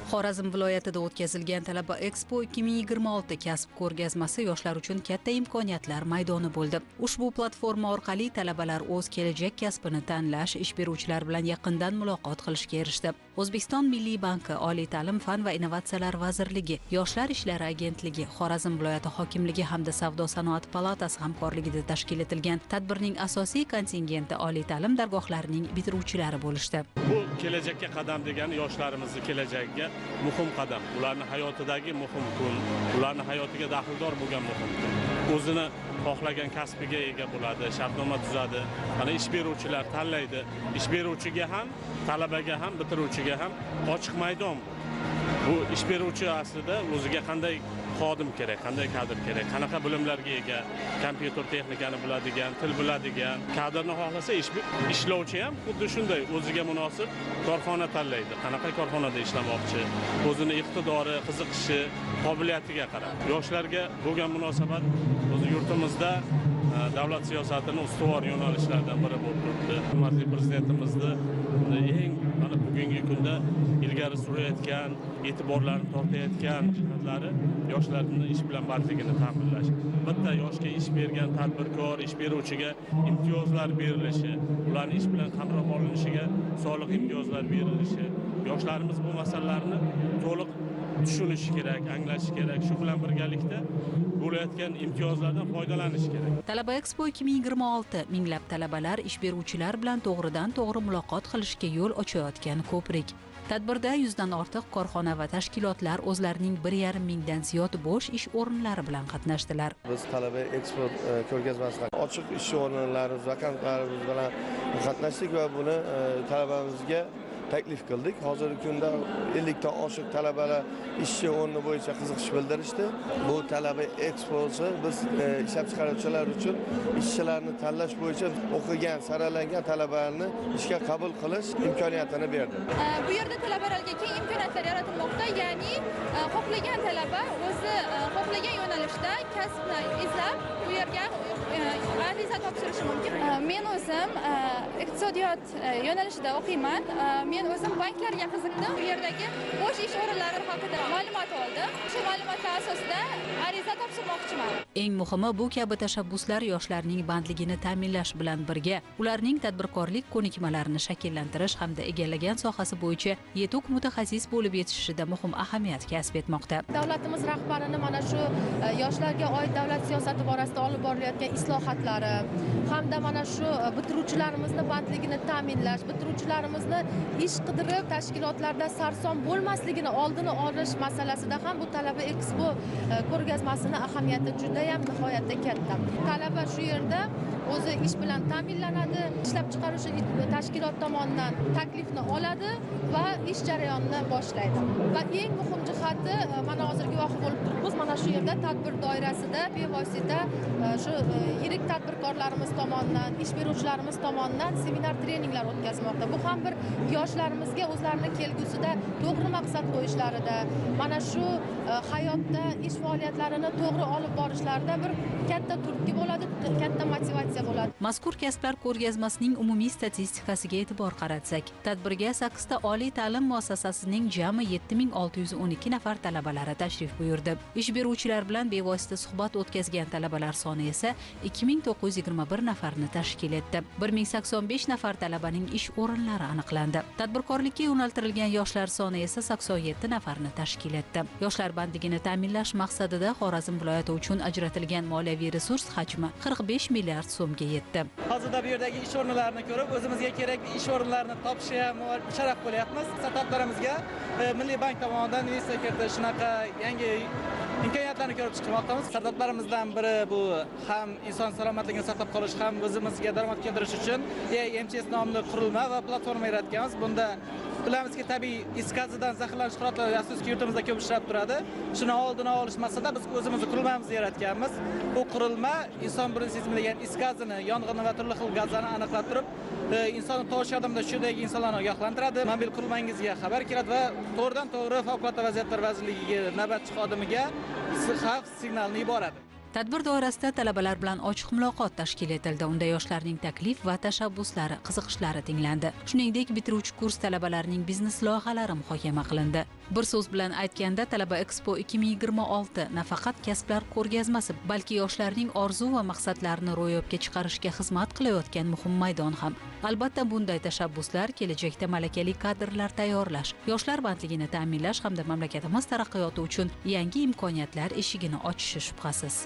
Xorazm viloyatida o'tkazilgan Talaba Expo 2026 kasb ko'rgazmasi yoshlar uchun katta imkoniyatlar maydoni bo'ldi. Ushbu platforma orqali talabalar o'z kelajak kasbini tanlash, ish beruvchilar bilan yaqindan muloqot qilishga erishdi. O'zbekiston Milliy banki, Oliy ta'lim, fan va innovatsiyalar vazirligi, Yoshlar ishlari agentligi, Xorazm viloyati hokimligi hamda Savdo sanoat palatasi hamkorligida tashkil etilgan tadbirning asosiy kontingenti oliy ta'lim dargohlarining bitiruvchilari bo'lishdi. Bu kelajakka qadam degani yoshlarimizni kelajagiga muhim qadam, ularni hayotidagi muhim kun, ularni hayotiga daxldor bo'lgan muhim kun. O'zini xohlagan kasbiga ega bo'ladi, shartnoma tuzadi, mana ish beruvchilar tanlaydi. Ish beruvchiga ham, talabaga ham, bitiruvchiga ham ochiq maydon bu. Bu ish beruvchi aslida o'ziga qanday xodim kerak, qanday kadr kerak, qanaqa bilimlarga ega, kompyuter texnikani biladigan, til biladigan kadrni xohlasa, ishlovchi ham xuddi shunday o'ziga munosib korxona tanlaydi. Qanaqa korxonada ishlamoqchi, o'zini iqtidori, qiziqishi, qobiliyatiga qarab. Yoshlarga bo'lgan munosabat o'zi yurtimizda davlat siyosatining ustuvor yo'nalishlaridan biri bo'lib turibdi. Hurmatli prezidentimizni eng mana bugungi kunda ilgari surayotgan, e'tiborlarni tortayotgan jihatlari yoshlarni ish bilan bandligini ta'minlash. Bitta yoshga ish bergan tadbirkor, ish beruvchiga imtiyozlar berilishi, ularni ish bilan qamrab olinishiga soliq imtiyozlar berilishi. Yoshlarimiz bu masalalarni to'liq tushunishi kerak, anglashi kerak. Shu bilan birgalikda bo'layotgan imtiyozlardan foydalanish kerak. Talaba Expo 2026 minglab talabalar ish beruvchilar bilan to'g'ridan-to'g'ri muloqot qilishga yo'l ochayotgan ko'prik. Tadbirda 100 dan ortiq korxona va tashkilotlar o'zlarining 1,5 mingdan ziyod bo'sh ish o'rinlari bilan qatnashdilar. Biz Talaba Expo ko'rgazmasida ochiq ish o'rinlarimiz, vakantlarimiz bilan qatnashdik va buni talabamizga taklif qildik. Hozirgi kunda 50 dan oshiq talabalar ishchi o'rni bo'yicha qiziqish bildirishdi. Bu Talaba Exposi biz ishlab chiqaruvchilar uchun ishchilarni tanlash bo'yicha o'qigan, saralangan talabalarni ishga qabul qilish imkoniyatini berdi. Bu yerda talabalarga keng imkoniyatlar yaratilmoqda, ya'ni xohlagan talaba o'zi xohlagan yo'nalishda kasbni izlab bu yerga ariza topshirishi mumkin. Men o'zim iqtisodiyot yo'nalishida o'qiyman. Men o'zim banklarga qiziqdim. Bu yerdagi bo'sh ish o'rinlari haqida ma'lumot oldim. Shu ma'lumotlar asosida ariza topshirmoqchiman. Eng muhimi, bu kabi tashabbuslar yoshlarning bandligini ta'minlash bilan birga ularning tadbirkorlik ko'nikmalarini shakllantirish hamda egallagan sohasi bo'yicha yetuk mutaxassis bo'lib yetishishida muhim ahamiyat kasb etmoqda. Davlatimiz rahbarini mana shu yoshlarga oid davlat siyosati borasida olib borilayotgan islohatlari hamda mana shu bitiruvchilarimizni bandligini ta'minlash, bitiruvchilarimizni ish qidirib tashkilotlarda sarson bo'lmasligini oldini olish masalasida ham bu Talaba Expo ko'rgazmasini ahamiyati juda ham nihoyatda katta. Talaba shu yerda o'zi ish bilan ta'minlanadi, ishlab chiqaruvchi tashkilot tomonidan taklifni oladi va ish jarayonini boshlaydi. Va eng muhim jihati, mana hozir guvohi bo'lib turibmiz, mana shu yerda tadbir doirasida bevosita shu yirik tadbirkorlarimiz tomonidan, ish beruvchilarimiz tomonidan seminar treninglar o'tkazmoqda. Bu ham bir yoshlarimizga o'zlarini kelgusida to'g'ri maqsad qo'yishlarida, mana shu hayotda ish faoliyatlarini to'g'ri olib borishlarida bir katta turtki bo'ladi, katta motivatsiya bo'ladi. Mazkur kasblar ko'rgazmasining umumiy statistikasiga e'tibor qaratsak, tadbirga 8 ta oliy ta'lim muassasasining jami 7612 nafar talabalari tashrif buyurdi. Ish beruvchilar bilan bevosita suhbat o'tkazgan talabalar soni esa 2921 nafarni tashkil etdi. 1085 nafar talabaning ish o'rinlari aniqlandi. Tadbirkorlikka yo'naltirilgan yoshlar soni esa 87 nafarni tashkil etdi. Yoshlar bandligini ta'minlash maqsadida Xorazm viloyati uchun ajratilgan moliyaviy resurs hajmi 45 milliard so'mga yetdi. Hozirda bu yerdagi ish o'rinlarini ko'rib, o'zimizga kerakli ish o'rinlarini topishga ham sharaf bo'lyapmiz. Startaplarimizga Milliy bank tomonidan investitsiya kiritish, shunaqa yangi imkoniyatlarni ko'rib chiqmoqdamiz. Startaplarimizdan biri bu ham inson salomatligini saqlab qolish, ham o'zimizga daromad keltirish uchun MCS nomli qurilma va platforma yaratganmiz. Bunda bilamizki, tabiiy is gazidan zaharlanish holatlari afsuski yurtimizda ko'p uchrab turadi. Shuni oldini olish maqsadida biz o'zimizni qurilmamizni yaratganmiz. Bu qurilma inson burun sezmaydigan is gazini, yong'inni va turli xil gazlarni aniqlab turib, insonni tovush yordamida shu yerdagi insonlarni ogohlantiradi. Mobil qurilmangizga xabar keladi va to'g'ridan to'g'ri Favqulodda vaziyatlar vazirligiga navbatchi xodimiga xavf signalini yuboradi. Tadbir doirasida talabalar bilan ochiq muloqot tashkil etildi. Unda yoshlarning taklif va tashabbuslari, qiziqishlari tinglandi. Shuningdek, bitiruvchi kurs talabalarining biznes loyihalari muhokama qilindi. Bir so'z bilan aytganda, Talaba Expo 2026 nafaqat kasblar ko'rgazmasi, balki yoshlarning orzu va maqsadlarini ro'yobga chiqarishga xizmat qilayotgan muhim maydon ham. Albatta, bunday tashabbuslar kelajakda malakali kadrlar tayyorlash, yoshlar bandligini ta'minlash hamda mamlakatimiz taraqqiyoti uchun yangi imkoniyatlar eshigini ochishi shubhasiz.